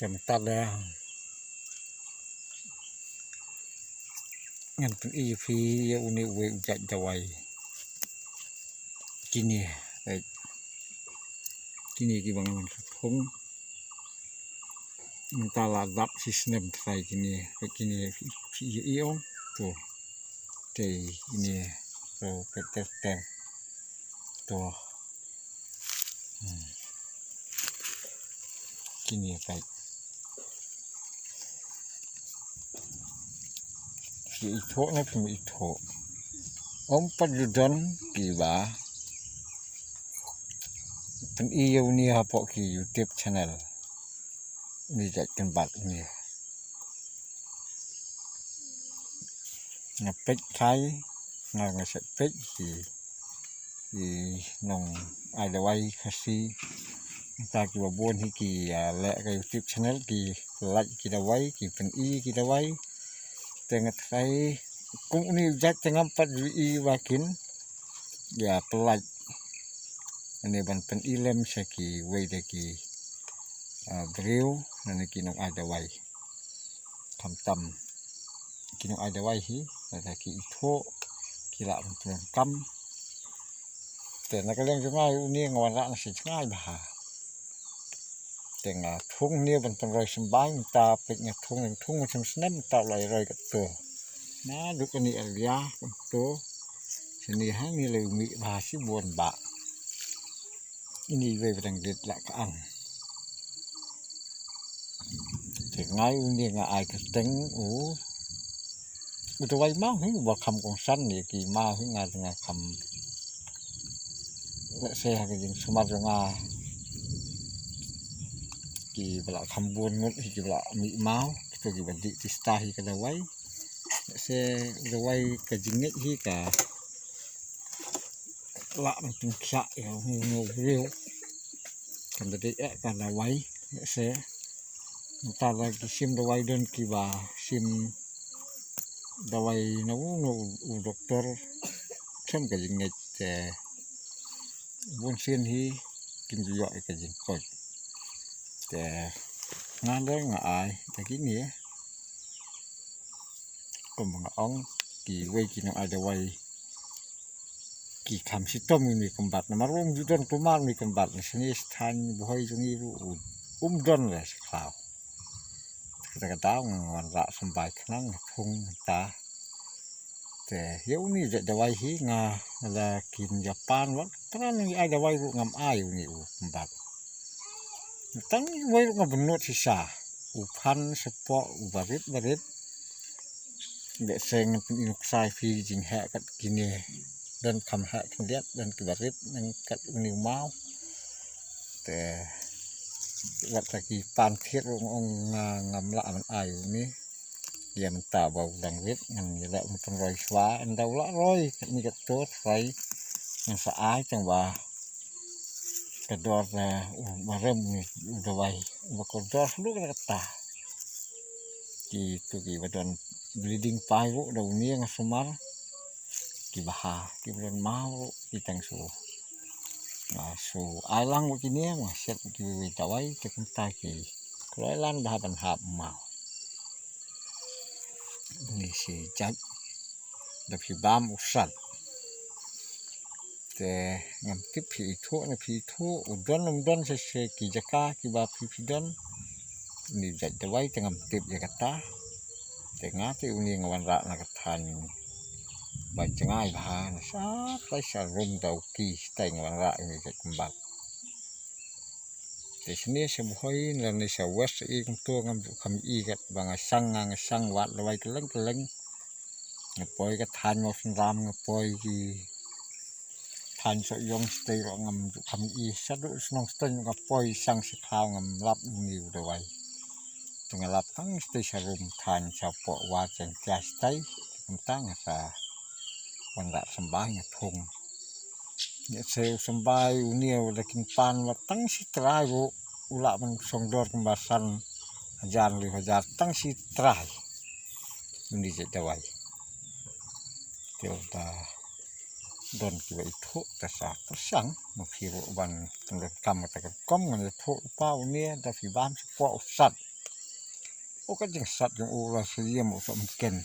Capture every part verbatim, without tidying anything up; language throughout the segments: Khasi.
Te mynta da ngan pyni ïa phi ïa une uwei u jait dawai. Kine, eh, kine kiba ngan sa thung. Mynta la dap shi snem trai kine, eh, kine phi, phi ïa i ong. To. Te kine, to, peit ter ter. To. Hmm. Kine peit. Phi ithuh ne phim ithuh? Ym pat ju don kiba pyni ïa une hapoh ki YouTube channel. Une jait kynbat une. Nga peit kai, nga, nga shet peit ki, ki nong ai dawai Khasi. Mynta kiba bun hi ki, ah, leh ka YouTube channel, ki lait ki dawai, ki pyni ki dawai. Te nga trai kum une u jait te ngam pat ju i ba kin ïa pyllait. Ane ban pyni lem sha kiwei de ki, ah, briew, nane ki nong ai dawai. Khamtam ki nong ai dawai hi, lada ki ithuh, ki lah ban pyndonkam. Te na ka liang jong nga une nga wanrah na shi jngai bha. Te nga thung ne ban pynroi symbai, mynta peit nga thung, nga thung snem snem mynta u la roi katto. Naduh kane area katto. Shane hangne la u mih bha shibun bah. Ine iwei ba dang rit la ka ang. Te nga une nga ai kyrteng u, u dawai maw hi, uba kham kongsan ïa ki maw hi, nga, nga kham. Lehse ha ka jingsumar jong nga kiba la kham bun ngut hi kiba la mih maw, kito kiba dih tista hi ka dawai. Lehse dawai ka jingngeit hi ka lah ban pynkhiah ïa uno uno u briew. Kan da dei eh ka dawai, lehse. Mynta la ki shim dawai, don kiba shim dawai na uno u doktor. Khlem ka jingngeit te bunsien hi kim ju ïoh ïa ka jingkoit. Te nga dang nga ai da kine. Kumba nga ong, kiwei ki nong ai dawai ki kham shitom ïa une u kynbat, namar um ju don kulmar une u kynbat, na shane sha thaiñ Bhoi jong ngi ruh um don la sha khlaw. Kata ka daw nga wanrah symbai khnang, nga thung mynta. Te ïa une u jait dawai hi nga la kin ïa pan wat, tang ngi ai dawai ruh ngam ai une u kynbat. Tang wei ruh nga bynnud shisha. U phan shapoh u barit barit. Lehse ngan pyni nuksa ïa phi jingheh kat kine. Don kham heh khyndiat, don ki barit nang kat une u maw. Te wat la ki pan thied ruh nga ong nga ngam lah ban ai une. Ïa mynta ba u dang rit ngan ïa leh ban pynroi shuwa, ynda u la roi katne katto trai ngan sa ai tang ba ka dor, eh, u ba rem une u dawai, uba kordor haduh katta. Kito kiba don bleeding pipe ruh da une nga sumar. Kiba ha, kiba don maw ruh ki tang shu, nga shu ai lang ruh kine, nga shet ruh kiwei dawai, te kumta ki kloi lang bha ban hap maw. Une shi jait da phi bam u sat. Te ngam tip phi ithuh ne phi ithuh, u don um don shisha ki jaka kiba phi phi don. Une u jait dawai te ngam tip ïa kata. Te nga te une nga wanrah na ka thaiñ ba jngai bha, na shatai sharum da u ki, shatai nga wanrah une u jait kynbat. Te shane sha Bhoi lane sha West i kumto ngam ju kham i kat ba nga shang, nga, nga shang wad dawai kylleng kylleng. Nga poi ka thaiñ Mawsynram, nga poi ki thaiñ Sohiong, shatei ruh ngam ju kham i, shaduh shnong shatei nga poi shang shi khlaw ngam lap une u dawai. Te nga lap tang shatei sharum thaiñ shapoh Wahjaiñtia shatei. Kumta nga sa wanrah symbai nga thung. Lehse u symbai une u da kin pan wat tang shi trai ruh u lah ban shong dor kumba san hajar hynriew hajar tang shi trai. Une jait dawai. Te lada don kiba ithuh te sa pyrshang ma phi ruh ban pyndonkam kata ka rukom. Ngan ïathuh lypa une, da phi bam shapoh u sat. O ka jingsat jong u la syriem u sa mken.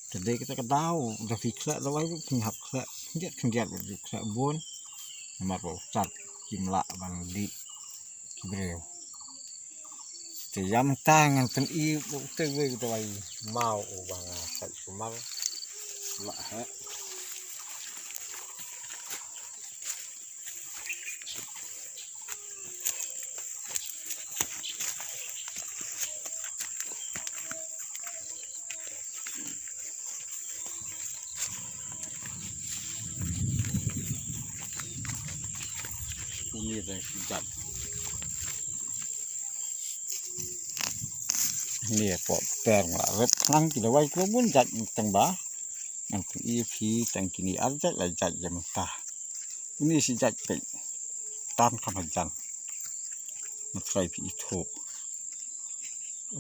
Te dei kata ka daw da phi khleh dawai ruh phin hap khleh khyndiat khyndiat ruh ju khleh bun. Namar ba u sat kim lah ban dih ki briew. Te ïa mynta ngan pyni u te wei u dawai maw u ba nga sait sumar. Lah heh. Uni dang sejat. Ni ko per la rep khnang ki dawai ko bun jat tang ba. Nang pyni phi tang kini ar jait lai jait ïa mynta. Uni shi jait peit. Tan kam hajan. Nang trai phi ithuh.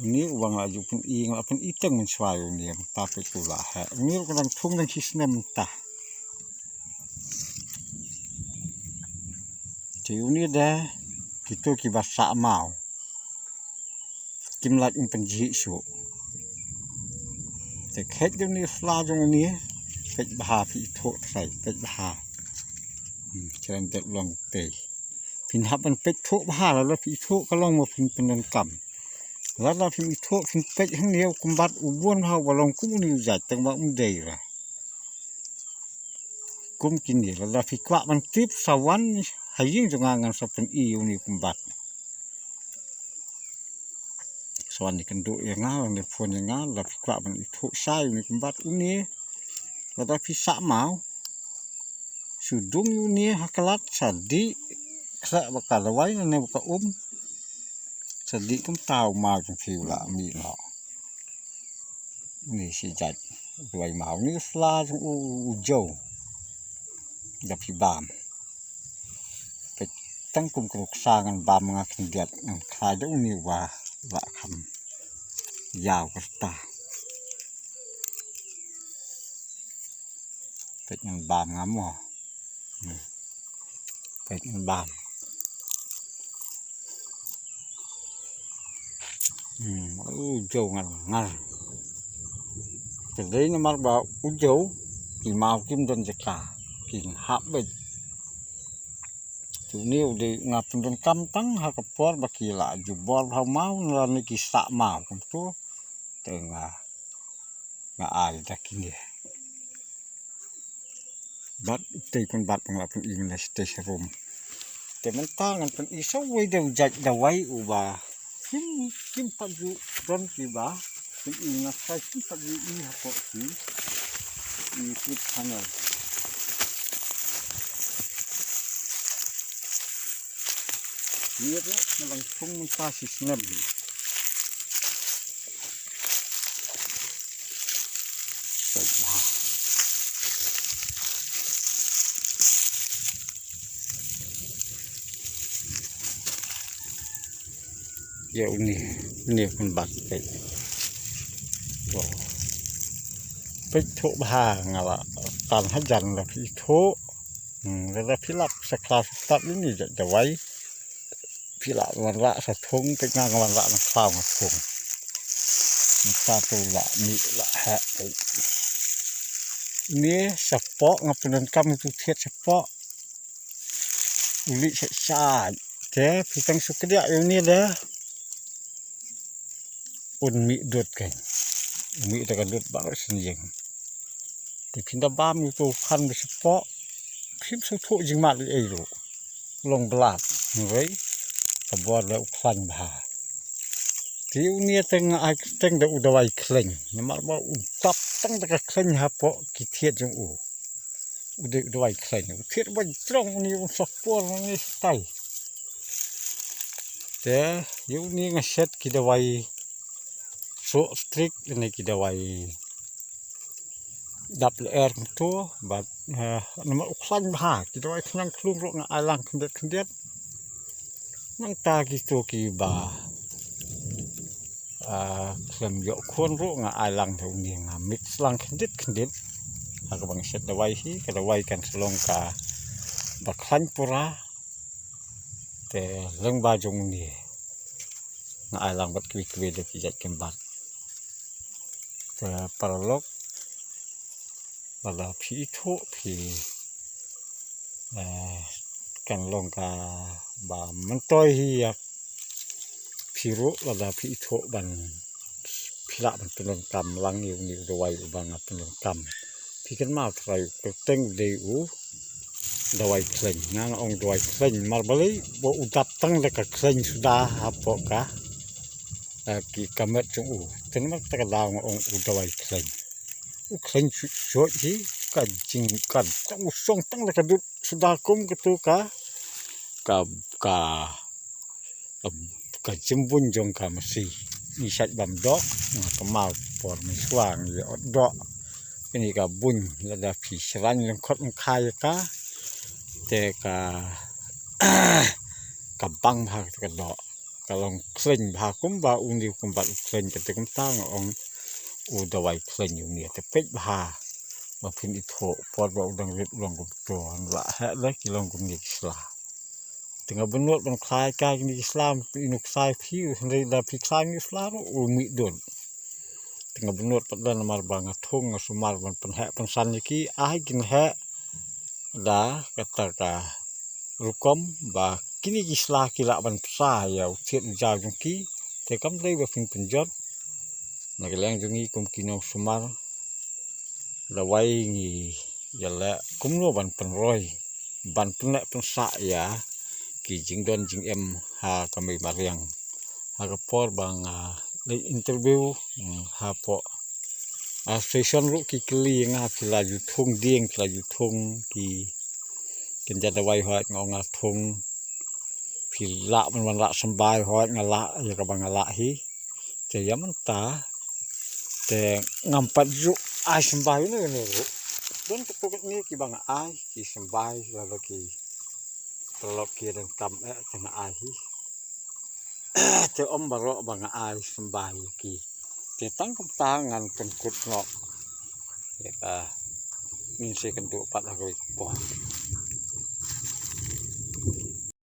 Uni u ba nga la ju pyni nga la pyni tang mynshuwa uni mynta peit u la heh. Uni ruh ka dang thung dang shi snem mynta. Te uni de kito kiba sah maw. Kim lait un pynjih shuh. Te khet jong ni sla jong ni peit bha phi ithuh trai peit bha. Hmm, kren te long te. Phin hap ban peit thuh bha lada phi ithuh ka long mo phin pyndonkam. Lada phim ithuh phin peit hangne u kumbat u bun bha uba long kum uni u jait tang ba um dei ra. Kum kine lada phi kwah ban tip sa wan ha ïing jong nga ngan sa pyni uni u kumbat. Sa wan ïakynduh ïa nga, wan phone ïa nga, lada phi kwah ban ithuh sa ïa uni u kumbat uni. Lada phi sah maw. Shu dung ïa uni ha ka lad sa dih khleh ba ka dawai ne ba ka um. Sa dih kumta u maw jong phi u la mih noh. Ni shi jait u dawai maw ni sla jong u, u jew. Da phi bam. Peit tang kum ka ruksa ngan bam nga khyndiat ngan khlai da uni wa la kham ïaw kata. Peit ngan bam nga mo. Hmm. Peit ngan bam. Hmm, u jew ngan ngan. Te dei namar ba u jew ki maw kim don jaka. Ki hap beit. Te uni u dei nga pyndonkam tang ha ka por ba ki la jubor bha maw lane ki sah maw kumto. Te nga, nga ai da kine. Bad te kumbat pynlap pyn-i mynne sha te sha rum. Te mynta ngan pyni sa uwei de u jait dawai uba kim, kim pat ju don kiba pyni nga sa kim pat ju i hapoh ki YouTube channel. Ni ruh nga dang thung mynta shi snem hi. Ïa uni, uni kumbat peit. Peit thuh bha nga la tan hajan la phi thuh. Hmm, la phi lap sa khlaw sa tap uni jait dawai. Phi lah wanrah sa thung, peit nga nga wanrah na khlaw na thung. Mynta to la mih la heh. Ni shapoh nga pyndonkam tu thied shapoh. U lih shait shait. Te phi tang shu kdiah ïa uni de. Un mih dud kein. Un mih da ka dud baroh shen ïing. Te phin da bam ïa uto u khan ba shapoh. Phim sngewthuh jingmut ei ei ruh. Long blat. Hynrei ka bor da u khlaiñ bha. Te uni te nga ai kyrteng da u dawai khlaiñ. Namar ba u dap tang da ka khlaiñ hapoh ki thied jong u. U dei u dawai khlaiñ. U thied ba jrong uni un sa por uni stai. Te ïa uni nga shet ki dawai soh strik ne ki dawai dap lyer kumto bad, eh, namar u khlaiñ bha ki dawai khñiang khlung ruh nga ai lang khyndiat khyndiat. Nangta kito kiba, ah, khlem ïoh khun ruh nga ai lang da uni nga mix lang khyndiat khyndiat. Ha kaba nga shet dawai hi ka dawai kan sa long kaba khlaiñ pura. Te lyngba jong uni nga ai lang bad kiwei kiwei da ki jait kynbat. Te paralok, lada phi ithuh phi, eh, kan long kaba myntoi hi ïa phi ruh lada phi ithuh ban, phi lah ban pyndonkam lang ïa une u dawai uba nga pyndonkam. Phi kynmaw trai u kyrteng u dei u dawai khleiñ. Nga nga ong dawai khleiñ namar balei, ba u dap tang da ka khleiñ suda hapoh ka, eh, ki ka met jong u. Te namar kata ka daw nga ong u dawai khleiñ. U khleiñ shuh shuh hi, ka jing ka, u shong tang da ka dud suda kum katu ka, ka, ka, ka, ka jingbuiñ jong ka masi. Ngi shait bam doh, nga kynmaw por mynshuwa ngi ot doh. Kane ka buiñ lada phi shrang lyngkot lyngkhai ïa ka, te ka, ka bang bha ka doh. Ka long khleiñ bha kumba une u kynbat u khleiñ, kata kumta nga ong u dawai khleiñ une. Te peit bha ba phin ithuh por ba u dang rit u long kumto, la heh da ki long kumne ki sla. Te nga bynnud ban khlai ka kine ki sla, ino khlai phi, hynrei da phi khlai kine ki sla ruh u mih dud. Te nga bynnud pat da namar ba nga thung, nga sumar ban pynheh pynsan ïa ki, ai kin heh da kata ka rukom ba kine ki sla ki lah ban pynsa ïa u thied u jaw jong ki. Te kam dei ba phin pynjot. Na ka liang jong ngi kum ki nongsumar, dawai ngi ïaleh kumno ban pynroi, ban pynleh pynsah ïa ki jingdon jingem ha ka mei mariang. Ha ka por ba nga leit interview, mm, hapoh, ah, station ruh ki kylli ïa nga, phi la ju thung dieng, phi la ju thung ki kynja dawai, hooid nga ong nga thung. Phi lah ban wan lah symbai, hooid nga lah ïa kaba nga lah hi. Te ïa mynta te ngam pat ju ai symbai ne ne ruh. Don katto katne kiba nga ai ki symbai, lada ki paralok ki donkam eh te nga ai hi. Te ym baroh ba nga ai symbai ïa ki. Te tang kumta ngan pynkut noh ïa ka, ngin sa ïakynduh pat ha kawei ka por.